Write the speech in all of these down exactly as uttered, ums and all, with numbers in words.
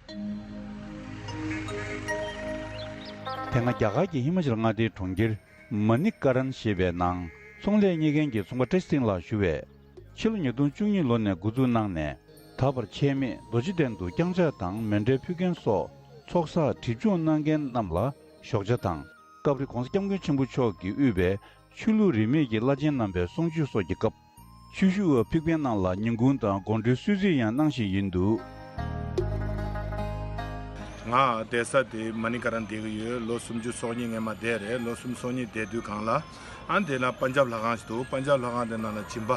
དེ་སྔ་རྒྱ་གར་གྱི་ཧི་མ་ཅལ་མངའ་སྡེའི་གྲོང་ཁྱེར་མ་ནི་ཀ་རན་ཞེས་པའི་ནང་ཚོང་ལས་གཉེར་མཁན་གྱི་ཚོང་པ་བཀྲ་ཤིས་སེང་ལགས་ཞུ་བས། ཕྱི་ལོ་ཉིས་སྟོང་བཅུ་གཉིས་ལོ་ནས་འགོ་འཛུགས་གནང་ནས། ད་བར་ཆད་མེད་རྡོ་རྗེ་གདན་དུ་བརྐྱངས་ཕྱག་དང་མཎྜལ་ཕུལ་མཁན་སོགས་ཚོགས་བསགས་སྒྲིབ་སྦྱོང་གནང་མཁན་རྣམས་ལ་ཞོགས་ཇ་དང་། སྐབས་རེ་༧གོང་ས་༧སྐྱབས་མགོན་ཆེན་པོ་མཆོག་གིས་དབུས་པའི་ཆོས་ལུགས་རིས་མེད་ཀྱི་བླ་ཆེན་རྣམ་པའི་གསུང་ཆོས་སོགས་ཀྱི་སྐབས། ཆོས་ཞུ་བ་ཕེབས་མཁན་རྣམས་ལ་ཉིན་གུང་དང་དགོང་དྲོའི་གསོལ་ཚིགས་ཡང་གནང་བཞིན་ཡིན་འདུག་ང་བསྡད་ས་དེ་མ་ནི་ཀ་རན་བསྡད་ཀྱི་ཡོད། ལོ་སུམ་ཅུ་སོ་གཉིས་སྔོན་མ་བསྡད་རེད། ལོ་སུམ་ཅུ་སོ་གཉིས་བསྡད་དུས་སྒང་ལ། ཨ་དེ་ན་པན་ཇབ་ལྷ་ཁང་ཞིག་འདུག་པན་ཇབ་ལྷ་ཁང་དེ་ནང་ལ་སྦྱིན་པ་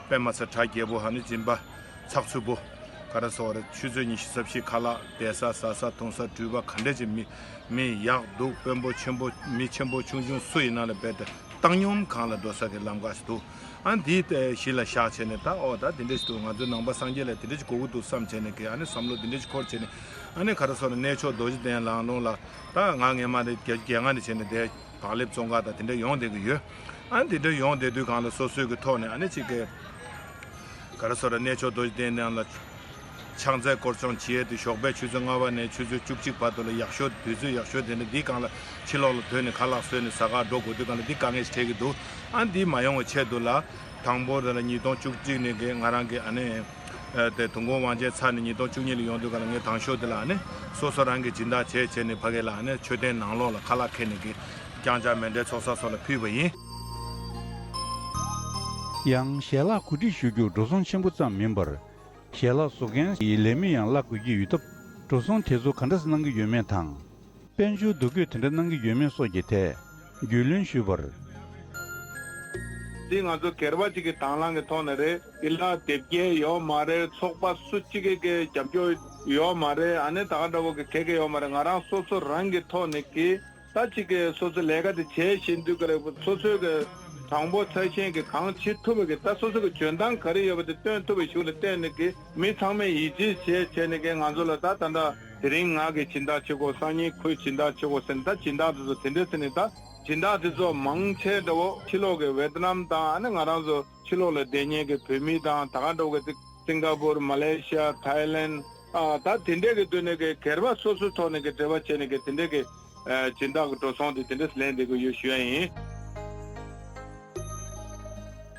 དཔེ་མ་ཚད་གྲ་རྒྱས་པོ། ཨ་ནི་སྦྱིན་པ་ཚགས་ཚུད་པོ། ག་རེ་ཟེར་དགོས་རེད། ཆུ་ཚོད་ཉི་ཤུ་རྩ་བཞི་ཁ་ལག་བསྡད་ས་ཟ་ས་འཐུང་ས་འགྲུལ་པ་ག་འདྲ་ཅིག་མི་མི་ཡག་སྡུག་དཔོན་པོ་ཆེན་པོ་མི་ཆེན་པོ་ཆུང་ཆུང་སུ་ཡིན་ན་ལ་རྦད་དེ་བཏང་སྙོམས་སྒང་ལ་འགྲོ་ས་གི་ལམ་ཁ་ཞིག་འདུག་ཨ་འདི་ལྟ་གཞི་ལ་བཞག་བྱས་ནས་ད་ཨོ་ད་འདི་འདྲ་ཞིག་འདུག་ང་ཚོའི་ནང་པ་སངས་རྒྱས་ལ་འདི་འདྲ་ཞིག་དགོས་ཀྱི་འདུག་བསམ་བྱས་ནས་གི་ཨ་ནི་བསམ་བློ་འདི་འདྲ་ཞིག་འཁོར་བྱས་ནས། ཨ་ནི་ག་རེ་ཟེར་ན་གནས་མཆོག་རྡོ་རྗེ་གདན་ལང་ལུང་ལ་ད་ང་སྔོན་མ་ནས་བརྒྱད་ཅུ་གྱ་ལྔ་ནས་བྱས་ནས་དེ་བག་ལེབ་བཙོང་ག་ད་དེ་འདྲ་ཡོང་བསྡད་ཀྱི་ཡོད། ཨ་ནི་དེ་འདྲ་ཡོང་བསྡད་དུས་སྒང་ལ་སོ་སོའི་གི་ཐོག་ནས་ཨ་ནི་གཅིག་གི་ག་རེ་ཟེར་ན་གནས་མཆོག་རྡོ་རྗེ་གདན་ནང་ལ་ཕྱག་འཚལ་སྐོར་སྦྱོང་བྱེད་ཡས་དེ་ཞོགས་པའི་ཆུ་ཚོད་ལྔ་པ་ནས་ཆུ་ཚོད་བཅུ་གཅིག་བར་དུ་ལ་ཡག་ཤོས་དུས་ཚོད་ཡག་ཤོས་དེ་ནི་འདིའི་སྒང་ལ་ཕྱི་ལོགས་ལ་སྡོད་ནས་ཁ་ལག་བཟོས་ནས་ཟ་གར་འགྲོ་དགོས་དུས་སྒང་ལ་འདི་དཀའ་ངལ་ཞིག་འཕྲད་ཀྱི་འདུག་ཨ་འདི་མ་ཡོང་བའི་ཆེད་དུ་ལ་དང་པོ་དེ་ལ་ཉིས་སྟོང་བཅུ་གཅིག་ནས་གི་ང་རང་གི་ཨ་ནི་དེ་དུས་འཁོར་དབང་ཆེན་ཚར་ནས་ཉིས་སྟོང་བཅུ་གཉིས་ལ་ཡོང་དུས་སྒང་ལ་ངས་དང་ཤོས་དེ་ལ་ཨ་ནི་སོ་སོ་རང་གི་སྦྱིན་བདག་བྱས་བྱས་ནས་ཕ་གི་ལ་ཨ་ནི་མཆོད་རྟེན་ནང་ལོགས་ལ་ཁ་ལག་ཁྱེར་ནས་གི་བརྐྱངས་ཕྱག་མཎྜལ་ཚོགས་བསགས་སོགས་ལ་ཕུལ་བ་ཡིན། ཡང་ཞལ་ལག་གོ་སྒྲིག་ཞུ་རྒྱུར་འགྲོ་སོང་ཆེན་པོ་ཙམ་མིན་པར། ཞལ་ལག་བཟོ་མཁན་ཡི་ལས་མི་ཡང་གླ་དགོས་ཀྱི་ཡོད་སྟབས། འགྲོ་སོང་དེ་ཚོ་ག་འདྲ་གནང་གི་ཡོད་མེད་དང་། དཔལ་འབྱོར་འདུ་འགོད་དེ་འདྲ་གནང་གི་ཡོད་མེད་སོགས་ཀྱི་ཐད་རྒྱུས་ལོན་ཞུས་པར། འདི་ང་ཚོ་སྒེར་པ་གཅིག་གི་དང་བླངས་ཀྱི་ཐོག་ནས་རེད། ཡན་ལག་དེབ་སྐྱེལ་ཡོད་མ་རེད། ཚོགས་པ་སུ་གཅིག་གི་གི་རྒྱབ་སྐྱོར་ཡོད་མ་རེད། ཨ་ནི་ད་ག་འདྲ་བོ་གི་གེ་གེ་ཡོད་མ་རེད། ང་རང་སོ་སོ་རང་གི་ཐོག་ནས་གི་ད་གཅིག་གི་སོ་སོ་ལས་ཀ་དེ་བྱས་བཞིན་དུས་ཀ་ལ་སོ་སོའི་གི་དྲང་པོ་ཚད་ཆེན་གི་གང་བྱེད་ཐུབ་པ་གི་ད་སོ་སོ་གི་འཇོན་ཐང་ག་རེ་ཡོད་པ་དེ་སྟོན་ཐུབ་པའི་ཤུགས་ལ་བརྟེན་ནས་གི་མི་ཚང་མས་ཡིད་ཆེས་བྱས་བྱས་ནས་གི་ང་ཚོ་ལ་ད་ད་ལྟ་དེ་རིང་ང་གི་སྦྱིན་བདག་བྱེད་དགོས། སང་ཉིན་ཁོའི་སྦྱིན་བདག་བྱེད་དགོས་ཟེར་ནས་ད་སྦྱིན་བདག་དེ་ཚོ་དེ་འདྲས་ཟེར་ནས་ད་སྦྱིན་བདག་དེ་ཚོ་མང་ཆེ་འདྲ་བོ་ཕྱི་ལོགས་གི་ཝེ་ཏི་ནམ་དང་ཨ་ནི་ང་རང་ཚོ་ཕྱི་ལོགས་ལ་བསྡད་མཁན་གྱི་བོད་མི་དང་ད་ག་འདྲ་བོ་གི་སིང་ག་པུར། མ་ལེ་ཤི་ཡ། ཐའི་ལེན། ཨ་ད་དེ་འདྲས་ཀྱི་སྡོད་ནས་ཀྱི་སྒེར་པ་སོ་སོའི་ཐོག་ནས་ཀྱི་འབྲེལ་བ་བྱས་ནས་ཀྱི་དེ་འདྲས་ཀྱི་ཨ་སྦྱིན་བདག་གི་འགྲོ་སོང་དེ་དེ་འདྲས་ལེན་བསྡད་ཀྱི་ཡོད་ཞུ་ཡ་ཡིན།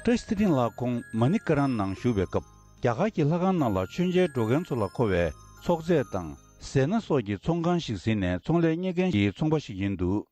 བཀྲ་ཤིས་ཚེ་རིང་ལགས་ཁོང་མ་ནི་ཀ་རན་ནང་བཞུགས་པའི་སྐབས། རྒྱ་གར་གྱི་ལྷ་ཁང་ནང་ལ་མཆོད་མཇལ་འགྲོ་མཁན་ཚོ་ལ་མཁོ་བའི་ཚོགས་རྫས་དང་ཟས་སྣ་སོགས་ཀྱི་ཚོང་ཁང་ཞིག་ཟིན་ནས་ཚོང་ལས་གཉེར་མཁན་གྱི་ཚོང་པ་ཞིག་ཡིན་འདུག